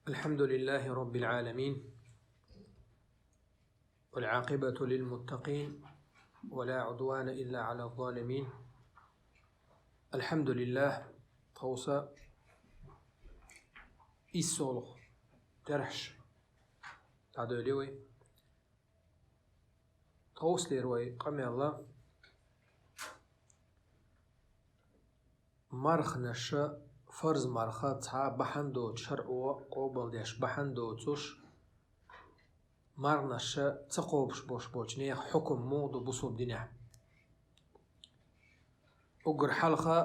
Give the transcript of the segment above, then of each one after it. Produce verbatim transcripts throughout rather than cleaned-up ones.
الحمد لله رب العالمين، والعاقبة للمتقين، ولا عدوان إلا على الظالمين. الحمد لله. Тховса иссолгӀа терхьаш дӀадоьлли вай. Тховсалера вай къамаьл марханаша, фарз марха цхьа бахьан доцуш, шарӀо къобалдеш бахьан доцуш, марханаша ца кхобуш бош болчу нехан хьукум муха ду бусалба динехь. Уггар хьалха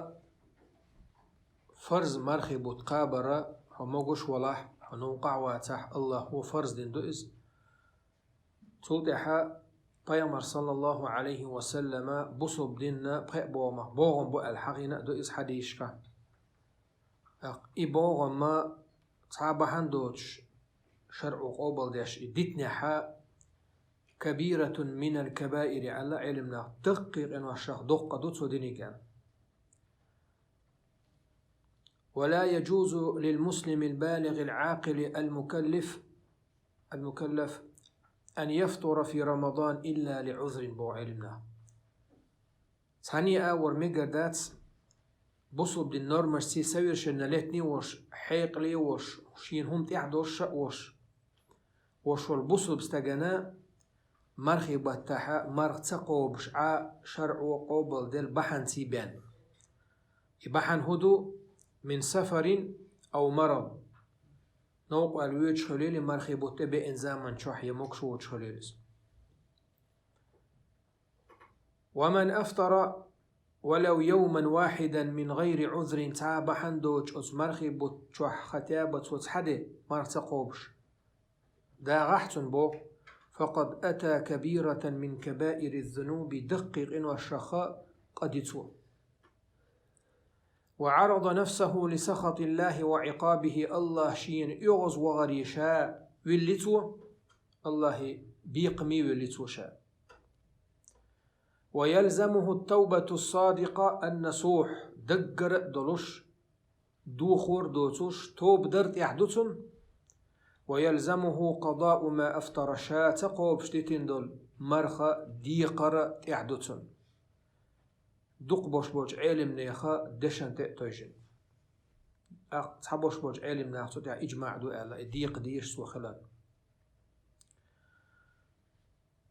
фарз мархий бутт кхабар, хьо могуш валахь, хьо новкъахь вацахь, АллахӀо фарз дина ду иза. Цул тӀаьхьа Пайхамар, саллаллахӀу Ӏалайхи ва саллама, бусалба динна пхеа богӀамах богӀам бу аьлла хьахийна а ду иза хьадисашкахь. ТӀаккха и богӀам цхьа бахьан доцуш, шарӀо къобалдеш и дитинехь, «كبيرة من الكبائر» аьлла Ӏеламнаха, даккхий къиношах доккха ду цу диниг аьлла. «ولا يجوز للمسلم البالغ العاقل المكلف، المكلف أن يفطر في رمضان إلا لعذر» боху Ӏеламнаха. Цхьанне а вара мегар дац, бусалба дин нормашций совершеннолетний а волуш, хьекъале а волуш, шена хӀума тӀехь долуш а волуш, волуш волу бусалба стагана мархий баттахь марха ца кхобуш Ӏа шарӀо къобалделла бахьанций бен. И бахьана хӀун ду? «من سفر أو مرض». Новкъа ваьлла воьдуш хилийла, мархий бутт тӀе беана заман чохь я могуш воцуш хилийла иза. «ومن أفطر ولو يوما واحدا من غير عذر», цхьа бахьана доцуш оцу мархий бутт чохь хотя бы цо цхьа де марха ца кхобуш, дагӀахь цунна боху, «فقد أتى كبيرة من كبائر الذنوب», даккхий къиношах къа ди цо. «وعرض نفسه لسخط الله وعقابه», АллахӀ шена оьгӀаз вахаре ша вилли цо, АллахӀан бекхаме вилли цо ша. «ويلزمه التوبة الصادقة النصوح», даггара а долуш, дохор а доцуш, тоба дар тӀехь ду цунна. «ويلزمه قضاء ما أفطر», ша ца кхобуш дитина долу марха декхар а тӀехь ду цунна. Дукха бош болчу Ӏеламнеха дешан тӀе а тойжина. ТӀаккха цхьабош болчу Ӏеламнаха цу тӀехь иджмаъ ду аьлла, и декха дезаш цо хилар.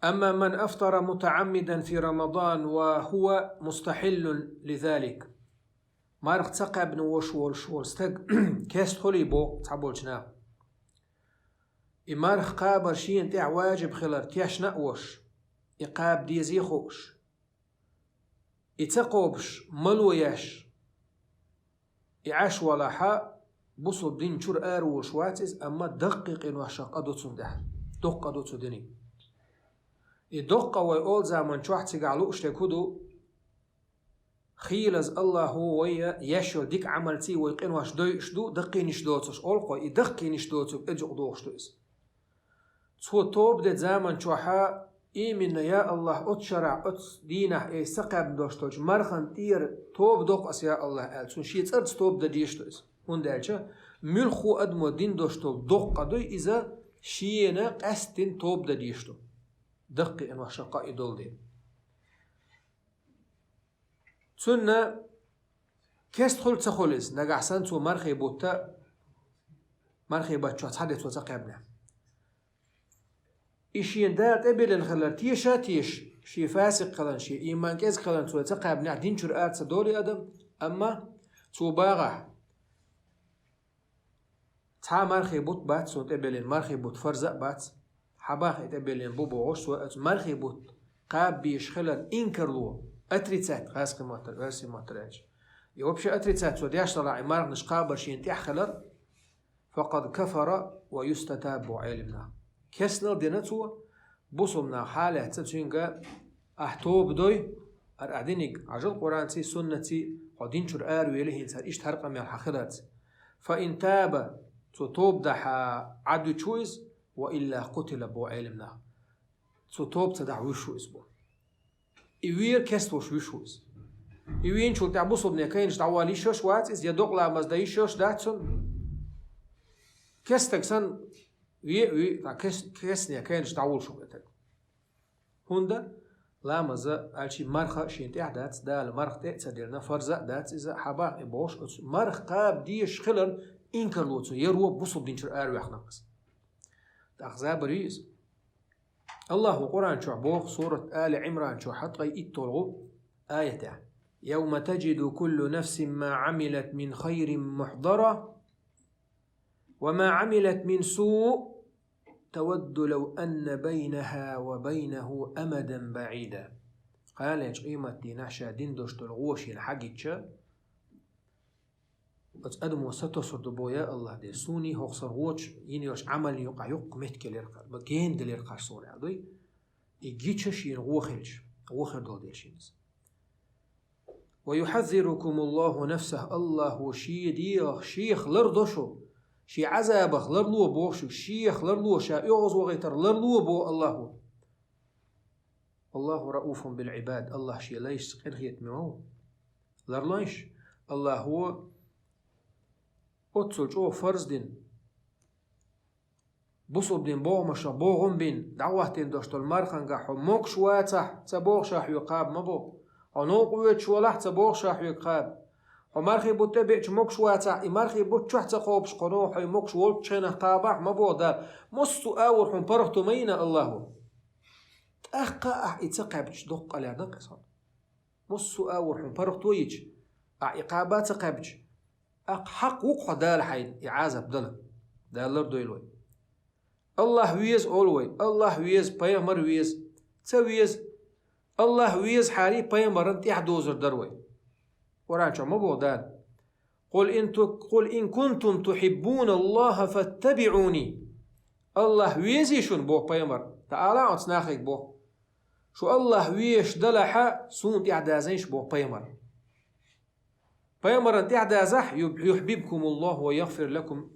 «أما من أفطر متعمدا في رمضان وهو مستحل لذلك». Марха ца кхаьбна вош волуш волу стаг кест хуьлий боху цхьаболчу наха. И марха кхабар шена тӀехь важиб хилар тешна а вош, и кхаба дезий хууш, и ца кхобуш, мало еш, и Ӏаш валахь, бусалба дин чуьра ара волуш вац иза, амма даккхий къиношах къа ду цунна тӀехь. Доккха къа ду цу диниг. И доккха къа вай олу заман чохь цигахь лууш дерг хӀун ду? Хийлаза АллахӀо вай еш йолу дика Ӏамалций вай къинош дойуш ду, даккхийнаш доцуш олу-кх вай, и даккхийнаш доцург эза юкъа дохуш ду иза. Цо тоба де заман чохь, именно, я АллахӀ, оцу шарахь, оцу дийнахь ай ца кхаьбна дош долчу мархан тӀера тоба до-кх ас, я АллахӀ, аьлла, цунна шен цӀарца тоба дан дезаш ду иза. ХӀунда аьлча муьлхха а адамо дина дош долу доккха къа дуй иза, шена къаьсттина тоба дан дезаш ду. Даккхий къиношах къа и долу дела. Цунна кест хуьлу ца хуьлу иза, нагахь санна цо мархий бутт, мархий бутт чохь цхьа де цо ца кхаьбнехь. И шена Дала тӀебиллина хилар теша а теша, шен фасикъ хиларна, шен ийман кӀезиг хиларна цо ца кхаьбнехь, дин чуьра ара ца долу адам, амма цо бахахь, цхьа мархий бутт бац суна тӀебиллина, мархий бутт фарз а бац, хьан баха и тӀебиллина бу бохуш, цо оцу мархий бутт кхаба безаш хилар инкарло, отрицать, хасхи маттара, оьрсийн маттара аьлча. И вообще отрицать цо деш далахь, и марханаш кхабар шена тӀехь хилар, «فقد كفر ويستتاب» боху Ӏеламнаха. Кеснал дина цо, бусалба нах хьалаьцна цуьнга, ахь тоба дой, ара ахь диниг, Ӏажал Къуръанций, суннатций, хьо дин чуьра аравели хӀинца, иштта хӀара къамел хьан хиларца. «فإن تاب», цо тоба дахь, Ӏадуьтуш ву иза, «وإلا قتل» боху Ӏеламнаха. Цо тоба ца дахь вуьш ву иза боху. И вер кест волуш вуьш ву иза. И вийначул тӀаьхьа бусалбане кайнаш дӀавала йиш йолуш вац иза, я докъа ламаз дан йиш йолуш дац цунна. Кестаг санна ве а вуй, ткъа кес-, кесне кайнаш дӀавуллаш ву и таг. ХӀунда ламаза аьлча марха шийна тӀехь дац, Дала марха тӀе а ца диллина, фарз а дац иза, хьабах и бохуш, оцу марха кхаба дезаш хиларна инкарло цо яро бусалба динчуьра араваьккхина-кх иза. ТӀаккха забар ю иза. Аллахо Къуръан чохь боху, сурат Али Ӏимран чохь ткъе итталгӀу аятехь: «يوم تجد كل نفس ما عملت من خير محضرا وما عملت من سوء تود لو أن بينها وبينه أمدا بعيدا». Кхана лечу къематдийнахь ша дина долуш долу гӀо шена хьагича, оцу адамо сатосур ду боху: «Я Аллах Дела, суна хӀокху сан гӀочу йина йолчу Ӏамална юкъахь йоккха меттиг елира кхара, ма гена делира кхара суна», аьлла дуй? И гича шена гӀо хилча, гӀо хир долу дела шена иза. «ويحذركم الله نفسه», Аллахо шен дегӀах, шех лардо шу, шен Ӏазабах ларло боху шу, шех ларло, ша оьгӀазвахийтар ларло боху Аллахо. «والله رءوف بالعباد», Аллах шен лайшца къинхетаме ву. Ларлойш, Аллахо оццул чӀогӀа фарз дина, бусалба дин богӀамашах богӀам бина, дӀахӀоттийна долуш долу марханга хьо могуш вацахь, ца боху ша хьоьга кхаба, ма боху. Хьо новкъа воьдуш валахь, ца боху ша хьоьга кхаба. Хьо мархий бутт тӀе беача могуш вацахь, и мархий бутт чохь ца кхобуш, хьо новкъа хьо могуш волчу хенахь кхабахь, ма боху Дала. Массо а агӀор хьуна паргӀато ма йина Аллахо. ТӀаккха ахь и ца кхаьбча, доккха къа лерна-кх иза хьуна. Массо а агӀор хьуна паргӀато йича, ахь и кхаба а ца кхаьбча, ахь хьакъ ву-кх хьо Дала хьайна и Ӏазап дала. Дала лардойла вай. Аллах веза олу вай, Аллах веза, пайхамар веза, ца веза. Аллах везахьара пайхамарна тӀаьхьадозур дара вай. Къуръан чохь ма боху Дала: «قل إن تك-، قل إن كنتم تحبون الله فاتبعوني». Аллах везий шуна, боху пайхамар. ТӀаккха ала оцу нахе боху: «Шу Аллах везаш далахь, суна тӀаьхьадазийша», боху пайхамар. Пайхамарна тӀаьхьадазахь, «يحببكم الله ويغفر لكم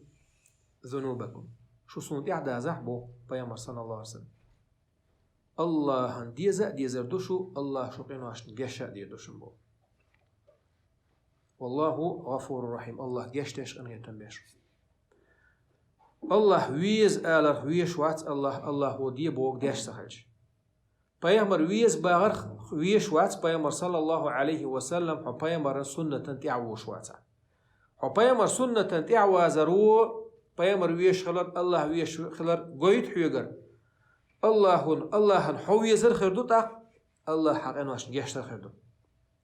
ذنوبكم». Шу суна тӀаьхьадазахь, боху пайхамар, саллаллаху алейхи ва саллям. Аллахьан деза а дезар ду шу, Аллах шун къиношна геч а дийр ду шуна, боху. «والله غفور رحيم», Аллах гечдеш, къинхетам беш. Аллах веза аларх везаш вац Аллах, Аллахо де боху деш ца хилча. Пайхамар веза бахарх везаш вац пайхамар, саллаллаху алейхи ва саллям, хьо пайхамаран суннатан тӀаьхьа вуш вацахь. Хьо пайхамар суннатан тӀаьхьа вазар ву, пайхамар везаш хилар, Аллах везаш хилар гойту хьоьгара. Аллахун, Аллахьан хьо везар хир ду тӀаккха, Аллах хьан къиношна гечдар хир ду.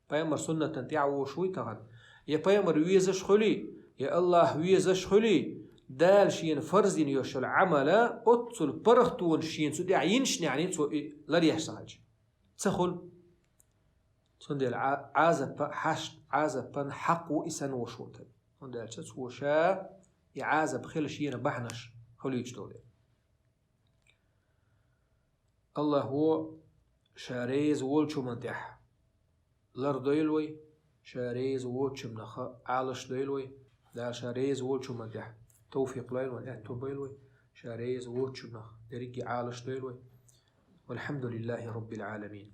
Пайхамар суннатан тӀаьхьа вуш вуй тахана? Я пайхамар везаш хуьлий, я Аллах везаш хуьлий, Дала шена фарз дина йолуш йолу Ӏамала оццул паргӀатонаш шена цу тӀехь йинчу неӀний цо и ларъеш ца хилча. Ца хуьлу. Цундела Ӏа-, Ӏазапа хьаш-, Ӏазапан хьакъ ву и санна вуш ву тан. ХӀунда аьлча цо ша и Ӏазап хила шена бахьанаш хуьлуьйтуш долу дела. Аллахо ша реза волчу хӀуман тӀехь лардойла вай, ша реза воцучунах Ӏалаш дойла вай. Дала ша реза волчу хӀуман тӀехь товфикъ лойла вай, аьтто бойла вай, ша реза воцучунах дерриге Ӏалаш дойла вай. والحمد لله رب العالمين.